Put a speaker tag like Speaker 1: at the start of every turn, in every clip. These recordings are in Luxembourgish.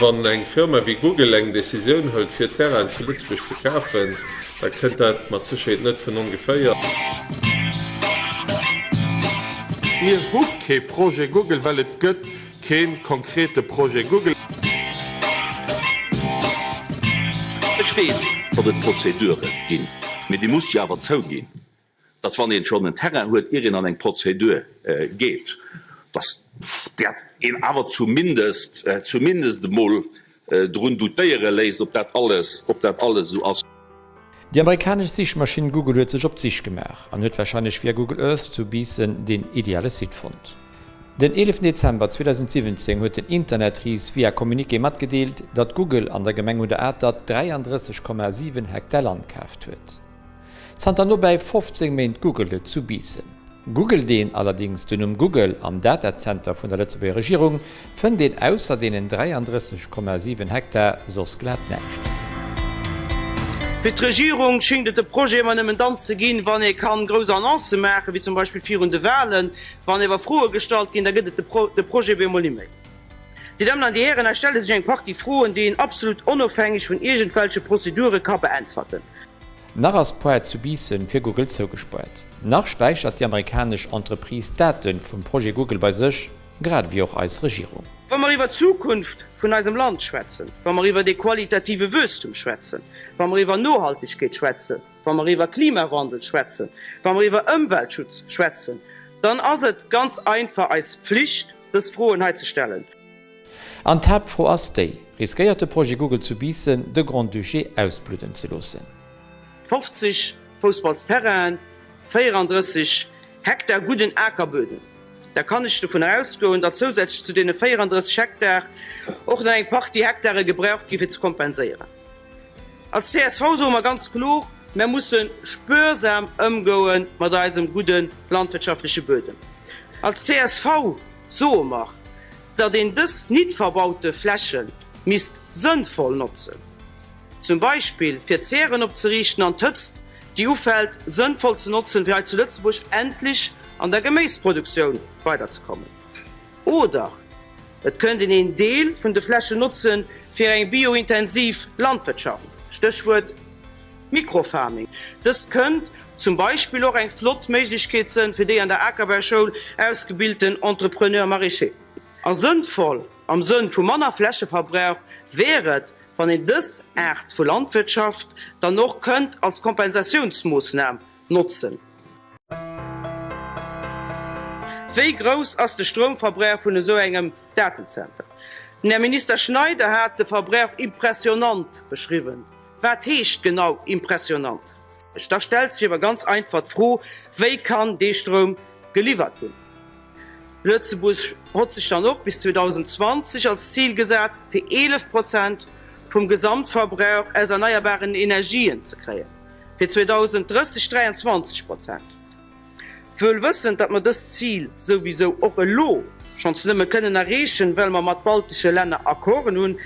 Speaker 1: Wann eng Firma wéi Google eng Decisioun hëlt fir Terrainen zu Lëtzebuerg ze kafen, da kënnt dat mat Sécherheet net vun ongeféier. Mir hu kee Projet Google, well et gëtt kee konkrete Projet Google.
Speaker 2: Ech weess, datt et Prozedure ginn, mee Dir musst jo awer zouginn, datt wann een schonn en Terrain huet, ier een an eng Prozedur geet, datt dat een awer zumindest, zumindest emol drun doutéiere léisst, ob dat alles, ob dat alles esou ass.
Speaker 3: Déi amerikanesch Sichmaschinn Google huet sech op d'Sich gemaach an huet warscheinlech via Google Earth zu Biissen deen ideale Site fonnt. Den 11 Dezember 2017 huet den Internetris via Communiqué matgedeelt, datt Google an der Gemeng un der Atert 33,7 Hektar Land kaaft huet. Zanter nobäi 15 Méint googelt et zu Biissen. Googelt een allerdings den Numm Google am Datazenter vun der Lëtzebuerger Regierung, fënnt een ausser deenen 33,7 Hektar soss glat näischt.
Speaker 4: Fir d'Regierung schéngt et de Projet ëmmer nëmmen dann ze ginn, wann ee kann grouss Annoncë maachen, wéi zum Beispill virun de Wahlen. Wann ewer Froe gestallt ginn, da gëtt et de Projet op eemol nimméi. Dir Dammen an Dir Hären, hei stelle sech eng Partie Froen, déi een absolut onofhängeg vun iergendwelche Prozedure ka beäntwerten.
Speaker 3: Nach ass d'Poart zu Biissen fir Google zougespoart. Nach späichert déi amerikanesch Entreprise d'Date vum Projet Google bei sech, grad ewéi och eis Regierung.
Speaker 4: Wa mer iwwer d'Zukunft vun eisem Land schwätzen, wa mer iwwer ee qualitative Wuesstum schwätzen, wa mer iwwer Nohaltegkeet schwätzen, wa mer iwwer Klimawandel schwätzen, wa mer iwwer Ëmweltschutz schwätzen, dann ass et ganz einfach eis Pflicht, dës Froen hei ze stellen.
Speaker 3: An d'Haaptfro ass déi, Riskéiert de Projet Google zu Biissen, de Grand-Duché ausbludden ze loossen?
Speaker 4: 50 Foussballsterrainen, 34 Hektar gudden Akerböden. Da kann ech dovun ausgoen, datt zousätzlech zu deene 34 Hektar och nach eng Partie Hektare gebraucht gi fir ze kompenséieren. Als csv soe mer ganz kloer, Mer musse spuersam ëmgoe mat eisem gudde landwirtschaftleche Bödem. Als csv soe mer, datt een dës nit verbaute Fläche misst sënnvoll notzen, zum Beispill fir Zären opzeriichten an d'Hëtzt, déi ufält, sënnvoll ze notzen, fir hei zu Lëtzebuerg endlech an der Geméisproduktioun weiderzekommen. Oder et kënnt een een Deel vun de Flächen notzen fir eng biointensiv Landwirtschaft, Stéchwuert Microfarming. Dëst kënnt zum Beispill och eng flott Méiglechkeet sënn fir déi an der Akerbauschoul ausgebilten Entrepreneurs maraîchers. A sënnvoll am Sënn vu manner Flächeverbrauch wär et, wann een dës Aart vu Landwirtschaft dann och kënnt als Kompensatiounsmoossnam notzen. Wéi grouss ass de Stroumverbrauch vun esou engem Datenzenter? Den Här Minister Schneider hat de Verbrauch impressionnant beschriwwen. Wat heescht genau impressionnant? Da stellt sech ewer ganz einfach d'Fro, Wéi kann dee Stroum geliwwert ginn? Lëtzebuerg hott sech dann och bis 2020 als Zil gesat, fir 11 Prozent vum Gesamtverbrauch aus erneierbaren Energien ze kréien. Fir 2030 23 Prozent. Wuel wëssend, datt mer dëst Zil souwisou och elo schonns nëmme kënnen erreechen, well mer mat baltesche Länner Accorden hunn,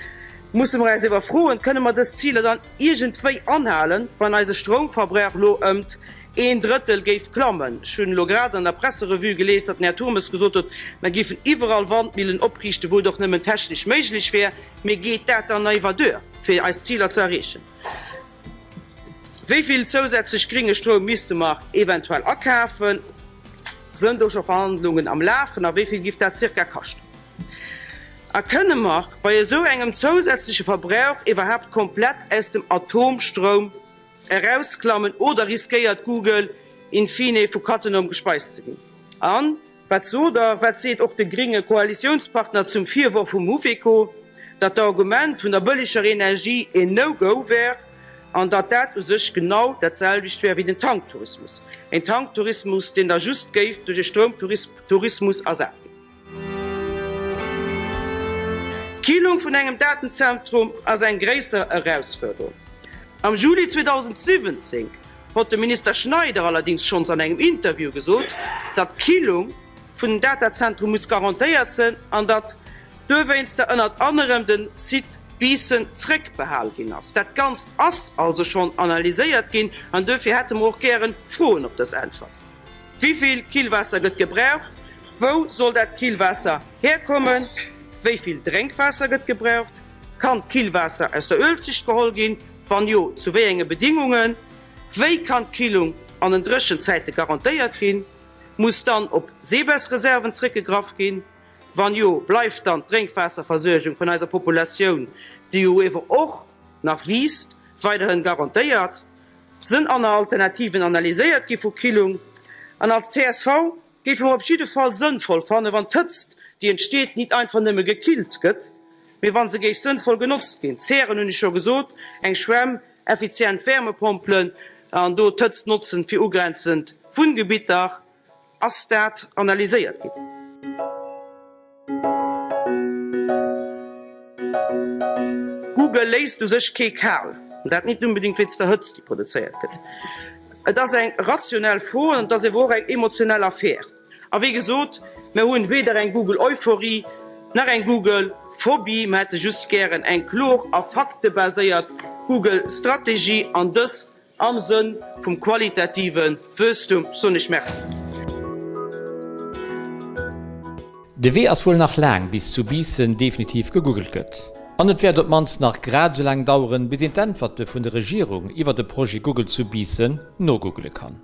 Speaker 4: musse mer äis ewer froen, Kënne mer dës Ziler dann iergendwéi anhalen, wann eise Stroumverbrauch elo ëmt een Drëttel géif klammen? Ech hunn elo grad an der Presserevue gelies, datt den Här Turmes gesot huet, mer géifen iwwerall Wandmillen opriichten, wou et och nëmmen technesch méiglech wär. Mee geet dat dann iwwer duer, fir eis Ziler ze erreechen? Wéi vill zousätzlech gringe Stroum misste mer eventuell akafen? Sënn do scho Verhandlungen am Lafen a wéi vill giff dat zirka kaschten? A kënne mer bei esou engem zousätzleche Verbrauch iwwerhaapt komplett aus dem Atomstroum erausklammen oder riskéiert Google in fine vu Cattenom gespeist ze ginn? An Wat sot Der, wat seet och de gringe Koalitiounspartner zum Virworf vum Mouveco, datt d'Argument vun der bëlleger Energie een No-Go wär an datt dat u sech genau dat selwecht wär wéi den Tanktourismus, een Tanktourismus, deen da just géif duerch e Stroumtourismus ersat ginn? D'Killung vun engem Datenzentrum ass eng gréisser Erausfuerderung. Am Juli 2017 hott de Minister Schneider allerdings schonns an engem Interview gesot, datt d'Killung vun den Datazentrum muss garantéiert sënn an datt duerwéinster ënnert anerem de Site Biissen zréckbehal ginn ass. Dat Ganzt ass also schonn analyséiert ginn an duerfir hätte mer och gären Froen op dës Äntwert. Wéivill Killwaasser gëtt gebraucht? Wou soll dat Killwaasser herkommen? Wéivill Drénkwaasser gëtt gebraucht? Kann d'Killwaasser aus der Uelzecht geholl ginn? Wann jo, zu wéi enge Bedingungen? Wéi kann d'Killung an den Dréchenzäite garantéiert ginn? Muss dann op Seebessreserven zréckgegraff ginn? Wann jo, bleift dann d'Drénkwaasserversuergung vun eiser Populatioun, déi jo ewer och nach wiisst, weiderhin garantéiert? Sënn aner Alternativen analyséiert gi vu Killung? An als csv géife mer op jidde Fall sënnvoll fannen, wann d'Hëtzt, déi entsteet, nit einfach nëmme gekillt gëtt, mee wa se géif sënnvoll genotzt ginn. Zären hunn ech scho gesot, eng Schwämm, effizient Wärmepompelen an do d'Hëtzt notzen fir ugrenzend Wunngebitter. Ass dat analyséiert ginn? Google léisst u sech kee kal, an dat nit unbedingt wéinst der Hëtzt déi produzéiert gëtt. Et ass eng rationell Fro an et ass ewer och eng emotionell Affär. A wéi gesot, mer hunn weder eng Google-Euphorie nach eng Google-Phobie, mer hätte just gären eng klor a faktebaséiert Google-Strategie an dëst Am Sënn vum qualitative Wuesstum soen ech Merci.
Speaker 3: De Wee ass wuel nach laang, bis zu Biissen definitiv gegoogelt gëtt. An et wäert op d'mannst nach grad esou laang daueren, bis een d'Äntwerte vun der Regierung iwwer de Projet Google zu Biissen nogoogele kann.